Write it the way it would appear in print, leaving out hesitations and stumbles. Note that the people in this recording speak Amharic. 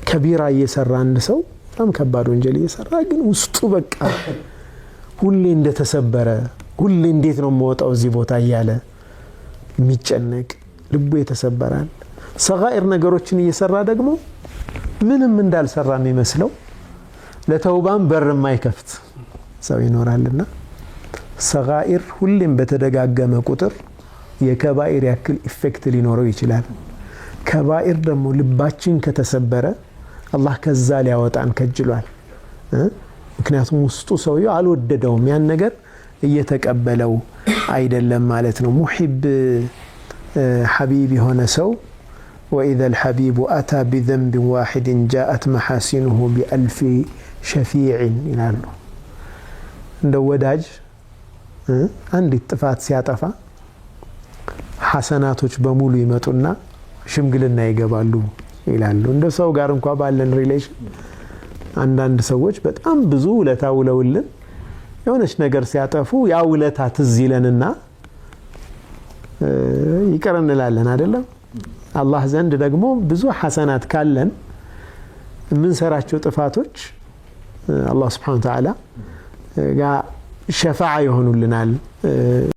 ከቢራ እየሰራ አንድ ሰው በጣም ከባድ ወንጀል እየሰራ ግን ውስጡ በቃ ሁሌ እንደተሰበረ፣ ሁሌ እንዴት ነው የምወጣው እዚህ ቦታ እያለ የሚጨነቅ ልቡ የተሰበራል። ሰጋኢር ነገሮችን እየሰራ ደግሞ ምንም እንዳልሰራ የሚመስለው፣ ለተውባም በር የማይከፍት ሰው ይኖራልና ሰጋኢር ሁሌም በተደጋገመ ቁጥር የከባኢር ያክል effect ሊኖረው ይችላል። ከባኢር ደግሞ ልባችን ከተሰበረ አላህ ከዛ ሊያወጣን ከጅሏል። ምክንያቱም ውስጡ ሰውየው አልወደደውም፣ ያን ነገር እየተቀበለው አይደለም ማለት ነው። ሙሒብ ሐቢብ የሆነ ሰው وإذا الحبيب أتى بذنب واحد جاءت محاسنه بألف شفيع ይላሉ። እንደ ወዳጅ አንዲት ጥፋት ሲያጠፋ ሐሰናቶች በሙሉ ይመጡና ሽምግልና ይገባሉ ይላሉ። እንደ ሰው ጋር እንኳ ባለን relation አንዳንድ ሰዎች በጣም ብዙ ውለታ ውለውልን የሆነች ነገር ሲያጠፉ ያ ውለታ ትዝ ይለንና ይቅር እንላለን፣ አይደለም? አላህ ዘንድ ደግሞ ብዙ ሐሰናት ካለን የምንሰራቸው ጥፋቶች አላህ ስብሐነሁ ወተዓላ ጋር ሸፋዓ ይሆኑልናል።